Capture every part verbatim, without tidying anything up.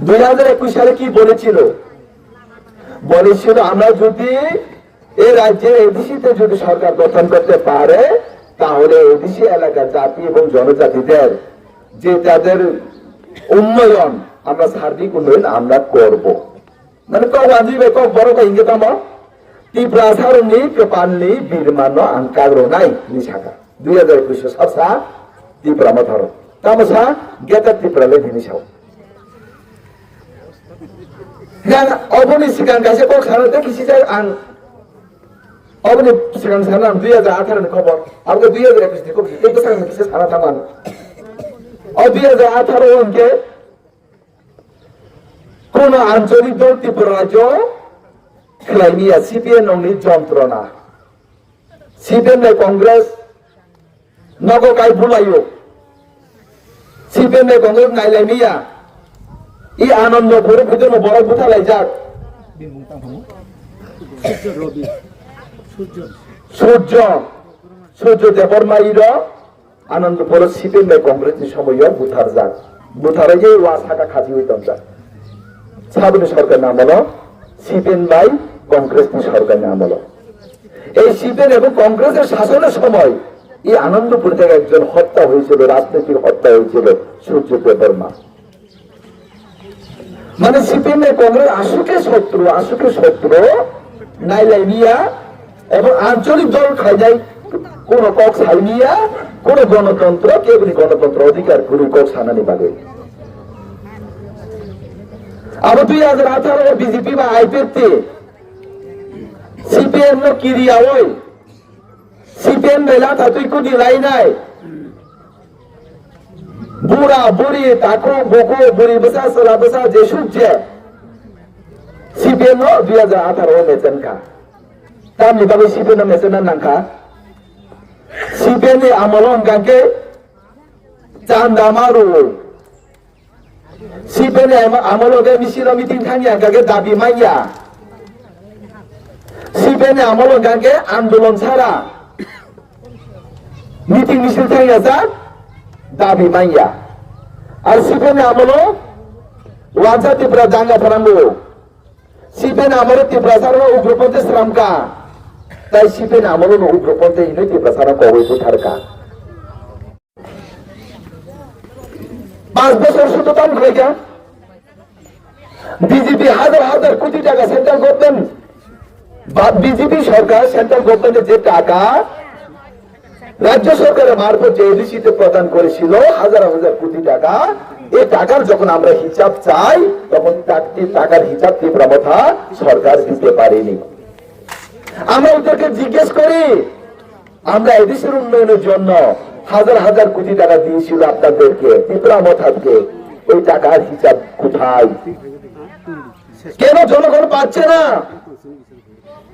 দুই হাজার একুশ সালে কি বলেছিল? বলেছিল, আমরা যদি এই রাজ্যে এডিসিতে যদি সরকার গঠন করতে পারে, তাহলে এডিসি এলাকার জাতি এবং জনজাতিদের যে তাদের উন্নয়ন, আমরা সার্বিক উন্নয়ন আমরা করব। Mane kok wanjwi bai kok borok bai hingke tamo? Tiprasarokni kwpalni birmano ang kagrwnai hwnwi sakha. Dui hajar ekwis o saksa Tipra Motharo. Tamo sa Greater Tipraland hwnwi sao. Yang oboni swkang kaisa kok sana tei kisi jai ang oboni swkang sana ang dui hajar atharo ni khobor. Abo dui hajar ekwis ni khobor. Tei bwskango kisa sana thangmani. O dui hajar atharo o hwnkhe Kono ancholik dol Tripura rajyo khlaimiya C P M nongni jontrona. C P M bai Congress nogo kai bulaio. C P M bai Congress nailaimiya. I Anandpur bhitorno borok butharlaijak. Surjo, Surjo Debbarma iro Anandpuro C P M bai Congress ni somoyo butharjak. Butharjagwi wa saka khachiwi tongjak. Saboni sorkar ni amolo C P M bai Congress ni sorkar ni amolo. এই C P M এবং কংগ্রেসের শাসনের সময় এই আনন্দপুর থেকে একজন হত্যা হয়েছিল, রাজনৈতিক হত্যা হয়েছিল সূর্য Debbarma. Mane C P M bai Congress aswk khe sotro, aswk khe sotro, nailaimiya, ebong ancholik dol khainai kono kok saimiya, kono gonotontro, keboni gonotontro odhikar kwrwi kok sanani bagwi. Abo dui hajar atharo B J P ba I P F T, C P M no kiriyawi, C P M bai latha twi kudi lainai. Bura, buri, takhuk, bukhuk, buri bwsa, chwla bwsa, jesuk je. C P M no dui hajar atharo o mechen kha. Tamni bagwi C P M no mechen na nang kha. C P M ni amolo hwnkha khe chanda ma rwo. C P M ni amo-, amolo khe misil o meeting thangya, hwnkha khe dabi manya. C P M ni amolo hwnkha khe andolon sara. Meeting misil thangya jak, dabi manya. Ar C P M ni amolo wansa Tripura danga pharango. C P M ni amolo Tiprasa rok ugroponthi sramka. Tai C P M ni amolo no ugroponthi hinwi Tiprasa rok kogwi butharka. Panch bochor sudhu tamo khlaikha. B J P hazar hazar koti taka central government ba B J P sorkar central government je taka rajyo sorkarer marphot je A D C te prodan koresil hazar hazar koti taka, ei takar jokhon amra hisab chai, tokhon tak-, takar hisab Tipra Motha sorkar dite pareni. Amra oderke jiggesh kori, আমরা এডিসির উন্নয়নের জন্য হাজার হাজার কোটি টাকা দিয়েছিল আপনাদেরকে, ত্রিপুরা মথাতকে, ওই টাকার হিসাব কোথায়? কেন জনগণ পাচ্ছে না?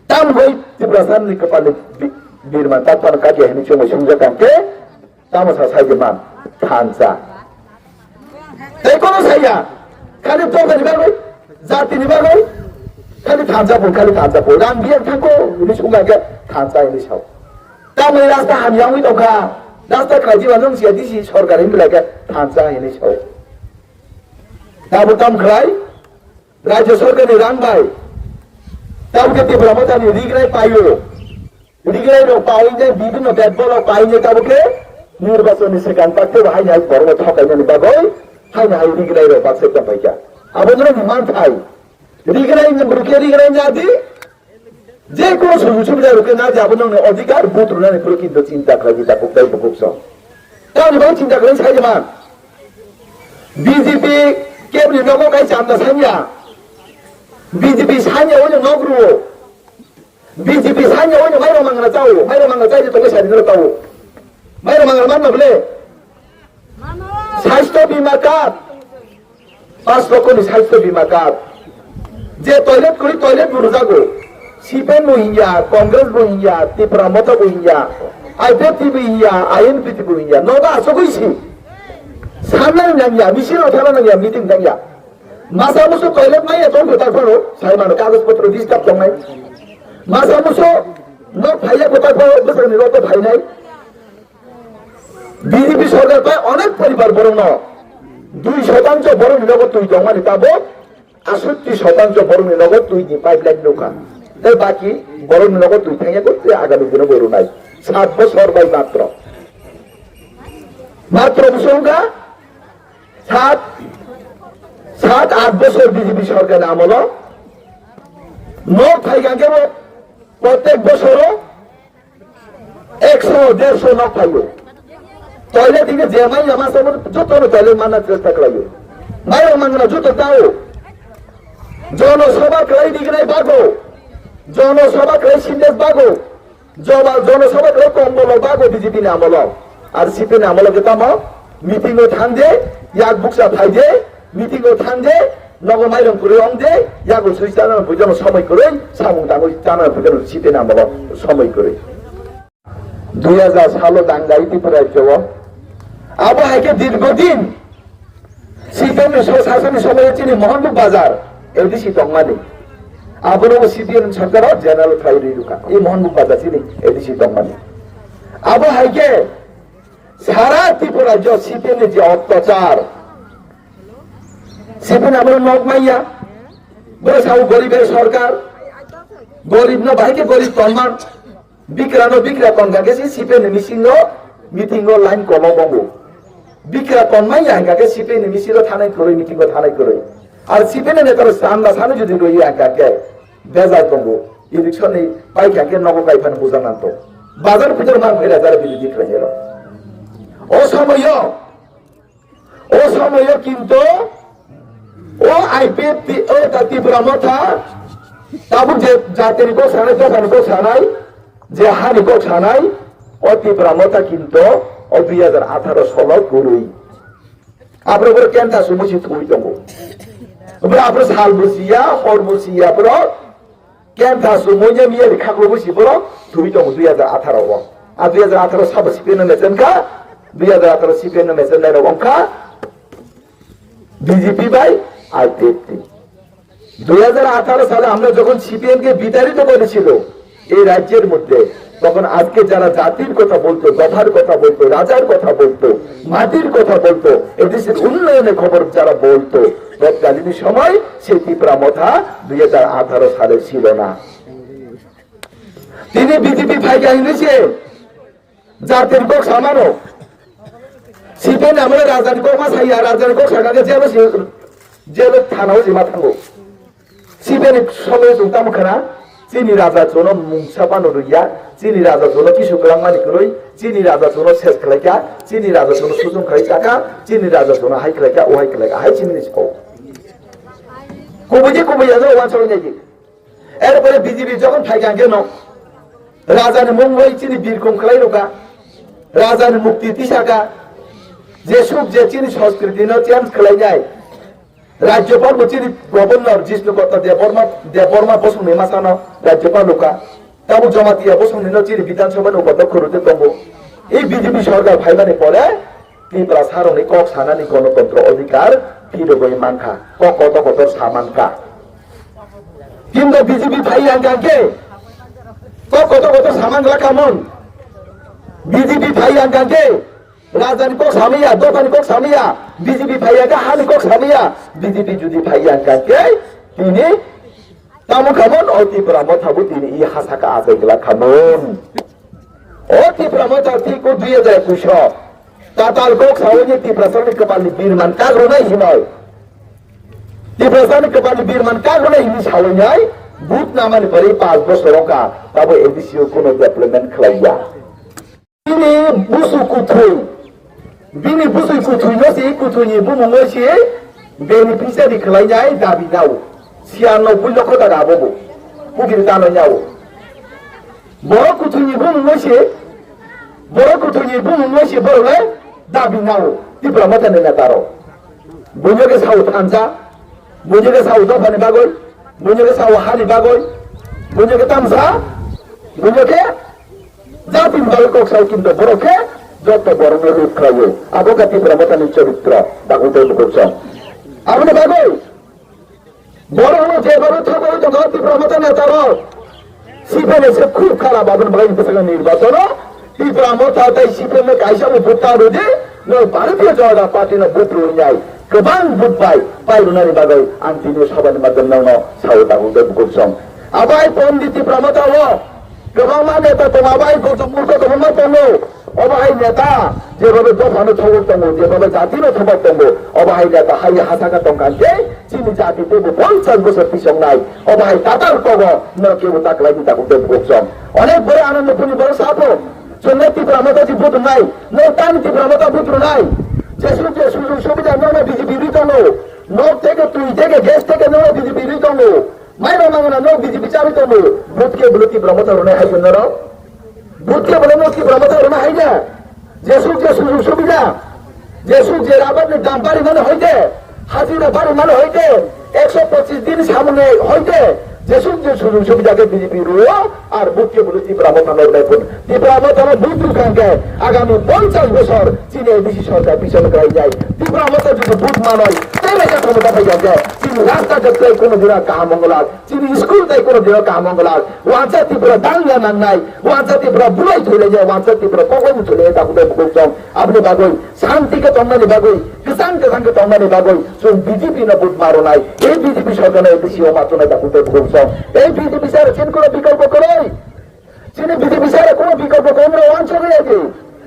Tam goi Tiprasa ni kapal birman tatpan kage hini chungo sungja kangke, tamo sa sai man thansa. Tei kono saya, khali tongthani bagwi, jatini bagwi, khali thansa pun, khali thansa pun. Rang biya thangko, ini sunga ke thansa ini sao. Tamoni rasta hamya wngwi tongkha, rasta khlaiji mano wngsiya D C sorkar hinwi belai khe thansa hinwi sao. Tabuk tam khlai, rajya sorkarni rang bai, tabuk khe Tipra Mothani rignai paio. Rignai rok painai, bibhinno betbol rok painai tabuk khe nirbachonni swkang tak tebo haini hai borokno thokainani bagwi haini hai rignai rok baksa tongpaikha. Abo norokni manthai. Rignai ni borok khe rignai nadi, je kono sujug subida rok khe nadi, abo nokni odhikar, vote rwnani phuru kintu chinta khlai di, takuk tai bukuk song. Tamoni bagwi chinta khlai sai man. B J P kebni nogo kai chanda sanya. B J P sanya oino nok ruo. B J P sanya oino mairok mangna chao, mairok mangna chai tongwi sadi no tao. Mairok mangna manma bole. Sasthya bima card. Pas lokho ni sasthya bima card. Je toilet kori toilet bo rwjago. C P M bo hinya, Congress bo hinya, Tipra Motha bo hinya, I P F T bo hinya, I N P T bo hinya. Nogo asogwi si. Sanna nangya, misil thana nangya, meeting nangya. Masa musu toilet maya tong khe tarphano, sai mano kagoj potro disturb tongnai. Masa musu nok phaiya khe tarphano bwsakni rokto phainai. B J P sorkar bai onek poribar borokno Dui shotangcho borokni nogo twi tongmani tabuk asotti shotangcho borokni nogo twini pipeline nukha. Tei baki borokni nogo twi thangya khe tei agami dino bo rwnai. Sat bosor bai matro. Matro bwswk wngkha sat, sat aath bosor B J P sorkarni amolo nok phaikha khe bo protek bosoro ekso, derso nok phaio. Toilet hingke je mai lama samo joto no toilet manna chesta khlaio. Mai rok mangna joto tao. Jono sabha khlai dignai bago. Jono sabha khlai sindes bago. Joba, jono sabha khlai kongolo bago B J P ni amolo. Ar C P M ni amolo ke tamo meeting o thangde, yak buksa phaide, meeting o thangde, nogo mairong kwrwi ongde, yago sui chana bujano somoi kwrwi, samung tangwi chana bujano C P M ni amolo somoi kwrwi. Dui hajar salo dangai Tripura rajyo o. Abo hai khe dirghodin C P M ni so-, sasoni somoyo chini Mohanbuk Bazar A D C tongmani. Abono C P M sorkar o general khlai rwi rwkha. I Mohanbuk Bazar chini A D C tongmani. Abo hai khe sara Tripura rajyo C P M ni je ottachar. C P M ni amolo nok maya. Boro sao goriber sorkar. Gorib no bahai khe gorib tongman. Bikra no bikra tongkha khe se C P M ni meeting o, meeting o line kolok tongo. Bikra tongmanya hingkha khe C P M ni meeting o thanai kwrwi, meeting o thanai kwrwi. Ar C P M ni netar sanda sani jodi rwi hingkha khe bejai tongo. Election ni paikha khe nogo kaiphano buja nanto. Bazar bujor man phai rajar bidi bikra hero. O somoyo O somoyo kintu o I P F T, o ta Tipra Motha tabuk je jatini kok sanai, dophani kok sanai, je hani kok sanai, o Tipra Motha kintu o dui hajar atharo solo kwrwi. Abro bro kenta sumui si thwi tongo. Bro abro sal busiya, hor busiya bro. Kentha sumui ya miya ri khaklo busi borok thwi tongo dui hajar atharo o. A dui hajar atharo sabo C P M no mechen kha, dui hajar atharo C P M no mechen nai rok wng kha B J P bai I P F T. দুই হাজার আঠারো সালে আমরা যখন সিপিএম কে বিতাড়িত করেছিল এই রাজ্যের মধ্যে, তখন আজকে যারা জাতির কথা বলতো, দফার কথা বলতো, রাজার কথা বলতো, মাটির কথা বলতো, এদেশের উন্নয়নের খবর যারা বলতো, তৎকালীন সময় সেই তিপ্রা মথা দুই হাজার আঠারো সালে ছিল না। Tini B J P phaikha hinwi se jatir kok samano. C P M ni amole rajani kok ma saya, rajani kok sakha khe jelo si, jelo thana o si ma thango. C P M ni somoyo chwng tamo khna, chini raja chwngno mungsa phano rwya, chini raja chwngno kisu kwlangmani kwrwi, chini raja chwngno ses khlaikha, chini raja chwngno sujung khlai chakha, chini raja chwngno hai khlaikha, o hai khlaikha, hai chini ni siko. Kubui je kubui ya, uansuknai di. Erpore B J P jokhon phaikha hwnkhe no, rajani mung bai chini birkhong khlai rwkha, rajani mukti tisakha, je suk je chini sanskriti no change khlainai, Rajyopal bo chini governor Jishnu Kanta Debbarma, Debbarma bosongni masano Rajyopal wngkha. Tabuk Jamatia bosongni no chini Bidhan Sabha ni upadhyokho rwjak tongo. I B J P sorkar phaimani pore Tiprasa rokni kok sanani gonotontro odhikar phirogwi mankha. Kok kotor kotor sa mankha. Kintu B J P phai yang kangke kok kotor kotor sa mangla kamon. B J P phai yang kangke Rajani kok samaya, dophani kok samaya, B J P phaiya khe hani kok samaya, B J P jodi phaiya hwnkha khe tini tamo khamon o Tipra Motha bo tini i hasaka achai glak khamon. O Tipra Motha thik o dui hajar ekush o tatal kok sawi ni Tiprasani kwpalni birman kagrwnai hinoi. Tiprasani kwpalni birman kagrwnai hinwi sawi nai vote namani pore panch bosor wngkha tabo A D C o kuno development khlaiya. Bini busu kuthwi, bini busu kuthwi no si, kuthwi ni bumung no si beneficiary khlai nai dabi nao. Siyan no bui lokho da rabo bo. Pugiri tano nao. Borok kuthwi ni bumung no si, borok kuthwi ni bumung no si borok le dabi nao. Tipra Motha ni neta rok. Buino khe sao thansa, buino khe sao dophani bagwi, buino khe sao hani bagwi, buino khe tamsa, buino khe jatini bagwi kok sao kintu borok khe joto borokno ruk khlaio. Abo khe Tipra Mothani choritro, dakutai mukhuk song. Aboni bagwi borokno je borok thangwi tongo Tipra Motha netarok, C P M se khub kharap aboni bagwi bwskango nirbachono Tipra Motha tei C P M no kaisa bo vote ta rwdi, no Bharatiya Janata Party no vote rwnai. Kwbang vote bai, bai rwnani bagwi ang tini sabani madhyam nangno sao tabuk de bukuksong. Abai pondit Tipra Motha o kwbangma neta tongo, abai kosom murko kwbangma tongo. Obo hai neta jebabe dophano thobok tongo, jebabe jatino thobok tongo, obo hai neta hai hasaka tongkha khe chini jati teibo ponchas bosor tisongnai. Obo hai tatar kogo no kebo taklaini tabuk de bukuksong. Onek boro Anandapurni borok sapo, chwngno Tipra Motha si vote rwnai, no tani Tipra Motha vote rwnai. Jesuk je sujug subida nokno B J P ri tongo. Nok theke, twi theke, gas theke nokno B J P ri tongo. Mai rok mangna nok B J P chari tongo. Vote ke bwlwi Tipra Motha rwnai hai norok. Vote ke bwlwi nok Tipra Motha rwnai hai de. Jesuk je sujug subida, jesuk je rabar ni dam bari mano hoite, hajira bari mano hoite, ekso pochis din samung ni hoite, jesuk je sujug subida ke B J P ruo, ar vote ke bwlwi Tipra Motha no rwnai phun. Tipra Motha no vote rwkha hwnkhe agami ponchas bosor chini A D C sorkar pichon kwlai jai. Tipra Motha jodi vote manoi, tei bai khe khomota phai kha hwnkhe chini rasta je tei kono dina kaham mongolak. Chini school tai kono dino kaham wngwlak. Wansa Tripura dangya nangnai. Wansa Tripura bulai thwilainai. Wansa Tripura kokoi thwilainai takhuk tei bukhuk song. Aboni bagwi santi khe tongnani bagwi, kwchang kwchang khe tongnani bagwi chwng B J P no vote ma rwnai. Ei B J P sorkar no A D C o ma tongnai takhuk tei bukhuk song. Ei B J P sara chini kono bikolpo kwrwi. Chini B J P sara kono bikolpo kwrwi, wansugwi ya di.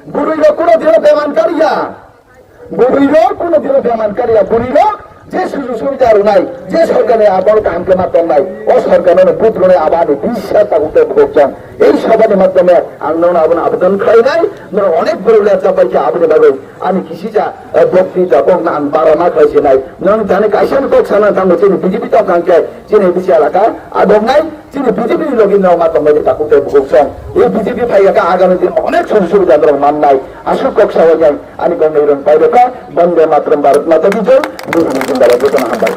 Bwrwi rok kono dino beman kariya. Bwrwi rok kono dino beman kariya, bwrwi rok je sujug subida rwnai, je sorkar ni abol kaham khe ma tongnai, o sorkar no vote rwnai, abo ani biswas takhuk tei bukhuk song. Ei sabha ni madhyome ang nono abono abodon khlainai, norok onek borok lepjak bai khe aboni bagwi ani kisisa, eh, bokti da bokna ang bara ma khlai sinai. Nang jani kaisa ni kok sana thango chini B J P tongkha hwnkhe chini bisi alaka adoknai, chini B J P ni logi no ma tongmani takhuk tei bukhuk song. Ei B J P phai kha agami din onek sujug subida norok mannai. Aswk kok sawi yang ani kok nai rong pai rokha, Bande Mataram, Bharat Mata ki Jai, Bihini Jindabad, jotono hambai.